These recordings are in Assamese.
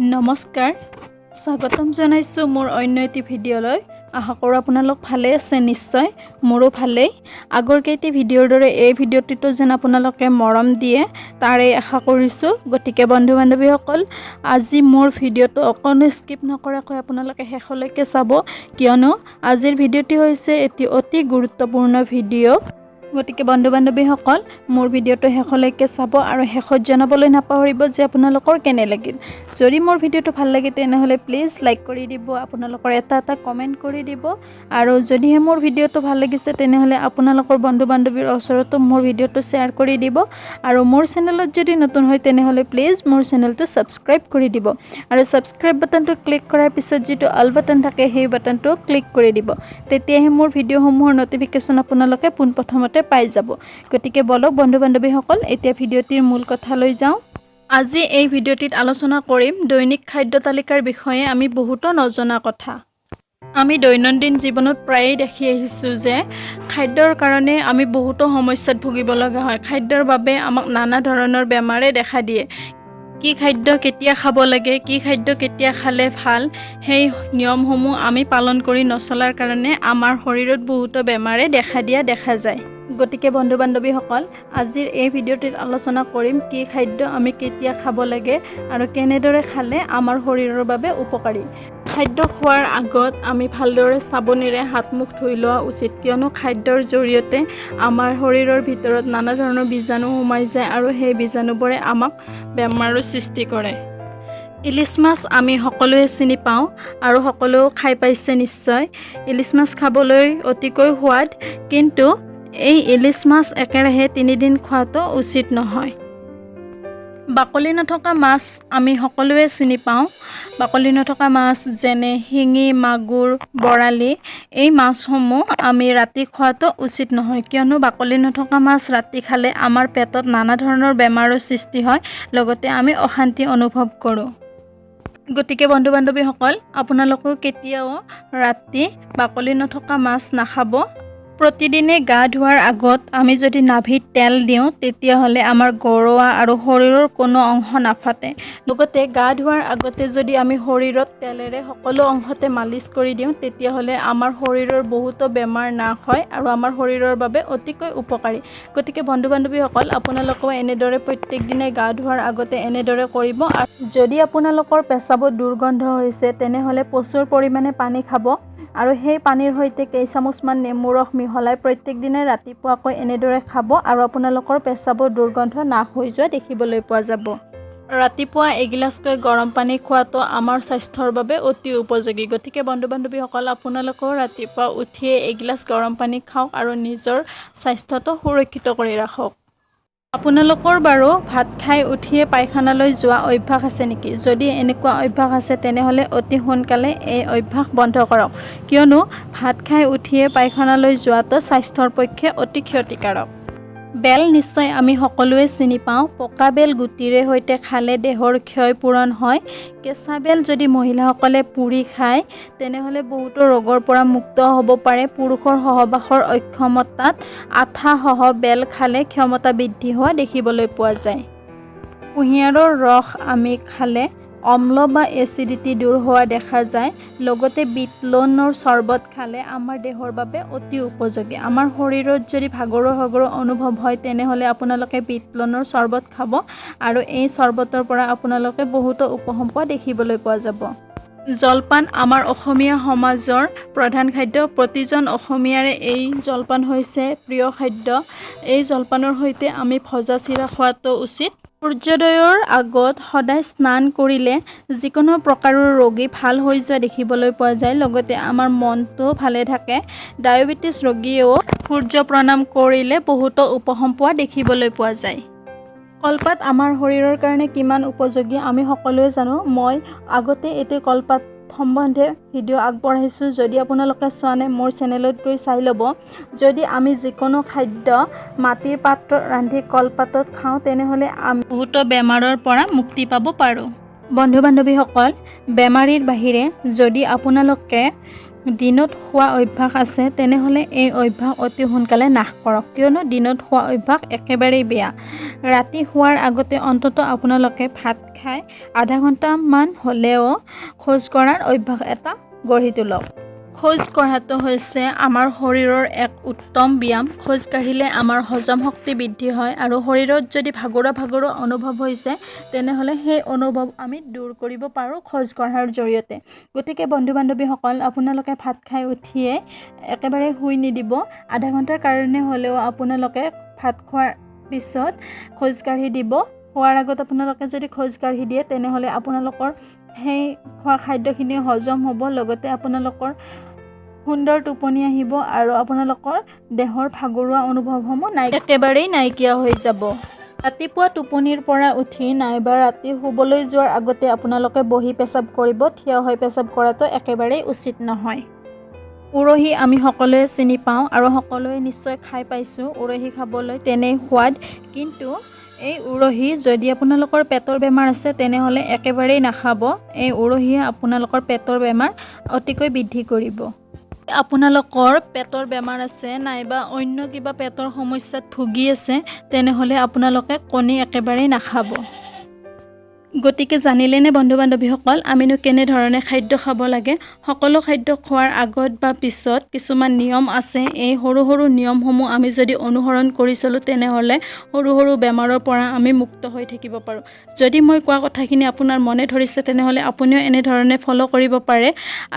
নমস্কাৰ, স্বাগতম জনাইছোঁ মোৰ অন্য এটি ভিডিঅ'লৈ। আশা কৰোঁ আপোনালোক ভালেই আছে। নিশ্চয় মোৰো ভালেই। আগৰ কেইটি ভিডিঅ'ৰ দৰে এই ভিডিঅ'টিতো যেন আপোনালোকে মৰম দিয়ে, তাৰে আশা কৰিছোঁ। গতিকে বন্ধু বান্ধৱীসকল, আজি মোৰ ভিডিঅ'টো অকণো স্কিপ নকৰাকৈ আপোনালোকে শেষলৈকে চাব, কিয়নো আজিৰ ভিডিঅ'টি হৈছে এটি অতি গুৰুত্বপূৰ্ণ ভিডিঅ'। গতিকে বন্ধু বান্ধৱীসকল, মোৰ ভিডিঅ'টো শেষলৈকে চাব আৰু শেষত জনাবলৈ নাপাহৰিব যে আপোনালোকৰ কেনে লাগিল। যদি মোৰ ভিডিঅ'টো ভাল লাগে, তেনেহ'লে প্লিজ লাইক কৰি দিব, আপোনালোকৰ এটা এটা কমেণ্ট কৰি দিব আৰু যদিহে মোৰ ভিডিঅ'টো ভাল লাগিছে, তেনেহ'লে আপোনালোকৰ বন্ধু বান্ধৱীৰ ওচৰতো মোৰ ভিডিঅ'টো শ্বেয়াৰ কৰি দিব আৰু মোৰ চেনেলত যদি নতুন হয়, তেনেহ'লে প্লিজ মোৰ চেনেলটো ছাবস্ক্ৰাইব কৰি দিব আৰু ছাবস্ক্ৰাইব বাটনটো ক্লিক কৰাৰ পিছত যিটো অল বাটন থাকে, সেই বাটনটো ক্লিক কৰি দিব। তেতিয়াহে মোৰ ভিডিঅ'সমূহৰ ন'টিফিকেশ্যন আপোনালোকে পোনপ্ৰথমতে পাই যাব। গতিকে বলক বন্ধু বান্ধৱীসকল, এতিয়া ভিডিঅ'টিৰ মূল কথালৈ যাওঁ। আজি এই ভিডিঅ'টিত আলোচনা কৰিম দৈনিক খাদ্য তালিকাৰ বিষয়ে আমি বহুতো নজনা কথা। আমি দৈনন্দিন জীৱনত প্ৰায়েই দেখি আহিছোঁ যে খাদ্যৰ কাৰণে আমি বহুতো সমস্যাত ভুগিব লগা হয়। খাদ্যৰ বাবে আমাক নানা ধৰণৰ বেমাৰে দেখা দিয়ে। কি খাদ্য কেতিয়া খাব লাগে, কি খাদ্য কেতিয়া খালে ভাল, সেই নিয়মসমূহ আমি পালন কৰি নচলাৰ কাৰণে আমাৰ শৰীৰত বহুতো বেমাৰে দেখা দিয়া দেখা যায়। গতিকে বন্ধু বান্ধৱীসকল, আজিৰ এই ভিডিঅ'টিত আলোচনা কৰিম কি খাদ্য আমি কেতিয়া খাব লাগে আৰু কেনেদৰে খালে আমাৰ শৰীৰৰ বাবে উপকাৰী। খাদ্য খোৱাৰ আগত আমি ভালদৰে চাবোনেৰে হাত মুখ ধুই লোৱা উচিত, কিয়নো খাদ্যৰ জৰিয়তে আমাৰ শৰীৰৰ ভিতৰত নানা ধৰণৰ বীজাণু সোমাই যায় আৰু সেই বীজাণুবোৰে আমাক বেমাৰৰ সৃষ্টি কৰে। ইলিচ মাছ আমি সকলোৱে চিনি পাওঁ আৰু সকলোৱেও খাই পাইছে নিশ্চয়। ইলিচ মাছ খাবলৈ অতিকৈ সোৱাদ, কিন্তু এই ইলিচ মাছ একেৰাহে 3 দিন খোৱাটো উচিত নহয়। বাকলি নথকা মাছ আমি সকলোৱে চিনি পাওঁ। বাকলি নথকা মাছ যেনে শিঙি, মাগুৰ, বৰালি, এই মাছসমূহ আমি ৰাতি খোৱাটো উচিত নহয়, কিয়নো বাকলি নথকা মাছ ৰাতি খালে আমাৰ পেটত নানা ধৰণৰ বেমাৰৰ সৃষ্টি হয়, লগতে আমি অশান্তি অনুভৱ কৰোঁ। গতিকে বন্ধু বান্ধৱীসকল, আপোনালোকেও কেতিয়াও ৰাতি বাকলি নথকা মাছ নাখাব। প্ৰতিদিনে গা ধোৱাৰ আগত আমি যদি নাভিত তেল দিওঁ, তেতিয়াহ'লে আমাৰ গৰুৱা আৰু শৰীৰৰ কোনো অংশ নাফাটে। লগতে গা ধোৱাৰ আগতে যদি আমি শৰীৰত তেলেৰে সকলো অংশতে মালিচ কৰি দিওঁ, তেতিয়াহ'লে আমাৰ শৰীৰৰ বহুতো বেমাৰ নাশ হয় আৰু আমাৰ শৰীৰৰ বাবে অতিকৈ উপকাৰী। গতিকে বন্ধু বান্ধৱীসকল, আপোনালোকেও এনেদৰে প্ৰত্যেক দিনাই গা ধোৱাৰ আগতে এনেদৰে কৰিব। আৰু যদি আপোনালোকৰ পেচাবত দুৰ্গন্ধ হৈছে, তেনেহ'লে প্ৰচুৰ পৰিমাণে পানী খাব আৰু সেই পানীৰ সৈতে কেইচামুচমান নেমু ৰস মিহলাই প্ৰত্যেক দিনাই ৰাতিপুৱাকৈ এনেদৰে খাব আৰু আপোনালোকৰ পেচাবৰ দুৰ্গন্ধ নাশ হৈ যোৱা দেখিবলৈ পোৱা যাব। ৰাতিপুৱা এগিলাচকৈ গৰম পানী খোৱাটো আমাৰ স্বাস্থ্যৰ বাবে অতি উপযোগী। গতিকে বন্ধু বান্ধৱীসকল, আপোনালোকেও ৰাতিপুৱা উঠিয়ে এগিলাচ গৰম পানী খাওক আৰু নিজৰ স্বাস্থ্যটো সুৰক্ষিত কৰি ৰাখক। আপোনালোকৰ বাৰু ভাত খাই উঠিয়ে পায়খানালৈ যোৱা অভ্যাস আছে নেকি? যদি এনেকুৱা অভ্যাস আছে, তেনেহ'লে অতি সোনকালে এই অভ্যাস বন্ধ কৰক, কিয়নো ভাত খাই উঠিয়ে পায়খানালৈ যোৱাটো স্বাস্থ্যৰ পক্ষে অতি ক্ষতিকাৰক। বেল নিশ্চয় আমি সকলোৱে চিনি পাওঁ। পকা বেল গুটিৰে সৈতে খালে দেহৰ ক্ষয় পূৰণ হয়। কেঁচা বেল যদি মহিলাসকলে পুৰি খায়, তেনেহ'লে বহুতো ৰোগৰ পৰা মুক্ত হ'ব পাৰে। পুৰুষৰ সহবাসৰ অক্ষমতাত আঠাসহ বেল খালে ক্ষমতা বৃদ্ধি হোৱা দেখিবলৈ পোৱা যায়। কুঁহিয়াৰৰ ৰস আমি খালে অম্ল বা এচিডিটি দূৰ হোৱা দেখা যায়। লগতে বিটলনৰ চৰ্বত খালে আমাৰ দেহৰ বাবে অতি উপযোগী। আমাৰ শৰীৰত যদি ভাগৰুৱা ভাগৰুৱা অনুভৱ হয়, তেনেহ'লে আপোনালোকে বিটলনৰ চৰ্বত খাব আৰু এই চৰ্বতৰ পৰা আপোনালোকে বহুতো উপশম পোৱা দেখিবলৈ পোৱা যাব। জলপান আমাৰ অসমীয়া সমাজৰ প্ৰধান খাদ্য। প্ৰতিজন অসমীয়াৰে এই জলপান হৈছে প্ৰিয় খাদ্য। এই জলপানৰ সৈতে আমি ভজা চিৰা খোৱাটো উচিত। সূৰ্যোদয়ৰ আগত সদায় স্নান কৰিলে যিকোনো প্ৰকাৰৰ ৰোগী ভাল হৈ যোৱা দেখিবলৈ পোৱা যায়, লগতে আমাৰ মনটো ভালে থাকে। ডায়েবেটিছ ৰোগীয়েও সূৰ্য প্ৰণাম কৰিলে বহুতো উপশম পোৱা দেখিবলৈ পোৱা যায়। কলপাত আমাৰ শৰীৰৰ কাৰণে কিমান উপযোগী আমি সকলোৱে জানো। মই আগতে এইটো কলপাত সম্বন্ধে ভিডিঅ' আগবঢ়াইছোঁ। যদি আপোনালোকে চোৱা নাই, মোৰ চেনেলত গৈ চাই ল'ব। যদি আমি যিকোনো খাদ্য মাটিৰ পাত্ৰত ৰান্ধি কলপাতত খাওঁ, তেনেহ'লে আমি বহুতো বেমাৰৰ পৰা মুক্তি পাব পাৰোঁ। বন্ধু বান্ধৱীসকল, বেমাৰীৰ বাহিৰে যদি আপোনালোকে দিনত খোৱা অভ্যাস আছে, তেনেহ'লে এই অভ্যাস অতি সোনকালে নাশ কৰক, কিয়নো দিনত খোৱা অভ্যাস একেবাৰেই বেয়া। ৰাতি শোৱাৰ আগতে অন্ততঃ আপোনালোকে ভাত খাই আধা ঘণ্টামান হ'লেও খোজ কঢ়াৰ অভ্যাস এটা গঢ়ি তোলক। খোজ কঢ়াটো হৈছে আমাৰ শৰীৰৰ এক উত্তম ব্যায়াম। খোজ কাঢ়িলে আমাৰ হজম শক্তি বৃদ্ধি হয় আৰু শৰীৰত যদি ভাগৰুৱা ভাগৰুৱা অনুভৱ হৈছে, তেনেহ'লে সেই অনুভৱ আমি দূৰ কৰিব পাৰোঁ খোজ কঢ়াৰ জৰিয়তে। গতিকে বন্ধু বান্ধৱীসকল, আপোনালোকে ভাত খাই উঠিয়ে একেবাৰে শুই নিদিব। আধা ঘণ্টাৰ কাৰণে হ'লেও আপোনালোকে ভাত খোৱাৰ পিছত খোজকাঢ়ি দিব। খোৱাৰ আগত আপোনালোকে যদি খোজকাঢ়ি দিয়ে, তেনেহ'লে আপোনালোকৰ সেই খোৱা খাদ্যখিনি হজম হ'ব, লগতে আপোনালোকৰ সুন্দৰ টোপনি আহিব আৰু আপোনালোকৰ দেহৰ ভাগৰুৱা অনুভৱসমূহ নাই একেবাৰেই নাইকিয়া হৈ যাব। ৰাতিপুৱা টোপনিৰ পৰা উঠি নাইবা ৰাতি শুবলৈ যোৱাৰ আগতে আপোনালোকে বহি পেচাব কৰিব, থিয় হৈ পেচাব কৰাটো একেবাৰেই উচিত নহয়। উৰহি আমি সকলোৱে চিনি পাওঁ আৰু সকলোৱে নিশ্চয় খাই পাইছোঁ। উৰহি খাবলৈ তেনেই সোৱাদ, কিন্তু এই উৰহি যদি আপোনালোকৰ পেটৰ বেমাৰ আছে, তেনেহ'লে একেবাৰেই নাখাব। এই উৰহিয়ে আপোনালোকৰ পেটৰ বেমাৰ অতিকৈ বৃদ্ধি কৰিব। আপোনালোকৰ পেটৰ বেমাৰ আছে নাইবা অন্য কিবা পেটৰ সমস্যাত ভুগি আছে, তেনেহ'লে আপোনালোকে কণী একেবাৰেই নাখাব। গতিকে জানিলেনে বন্ধু বান্ধৱীসকল, আমিনো কেনেধৰণে খাদ্য খাব লাগে? সকলো খাদ্য খোৱাৰ আগত বা পিছত কিছুমান নিয়ম আছে। এই সৰু সৰু নিয়মসমূহ আমি যদি অনুসৰণ কৰি চলোঁ, তেনেহ'লে সৰু সৰু বেমাৰৰ পৰা আমি মুক্ত হৈ থাকিব পাৰোঁ। যদি মই কোৱা কথাখিনি আপোনাৰ মনে ধৰিছে, তেনেহ'লে আপুনিও এনেধৰণে ফ'ল' কৰিব পাৰে।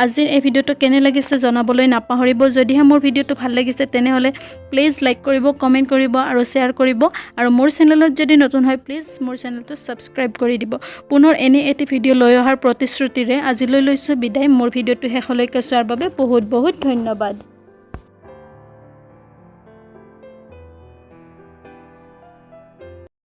আজিৰ এই ভিডিঅ'টো কেনে লাগিছে জনাবলৈ নাপাহৰিব। যদিহে মোৰ ভিডিঅ'টো ভাল লাগিছে, তেনেহ'লে প্লিজ লাইক কৰিব, কমেণ্ট কৰিব আৰু শ্বেয়াৰ কৰিব আৰু মোৰ চেনেলত যদি নতুন হয়, প্লিজ মোৰ চেনেলটো ছাবস্ক্ৰাইব কৰি দিব। পুনৰ এনে এটি ভিডিঅ' লৈ অহাৰ প্ৰতিশ্ৰুতিৰে আজিলৈ লৈছোঁ বিদায়। মোৰ ভিডিঅ'টো শেষলৈকে চোৱাৰ বাবে বহুত বহুত ধন্যবাদ।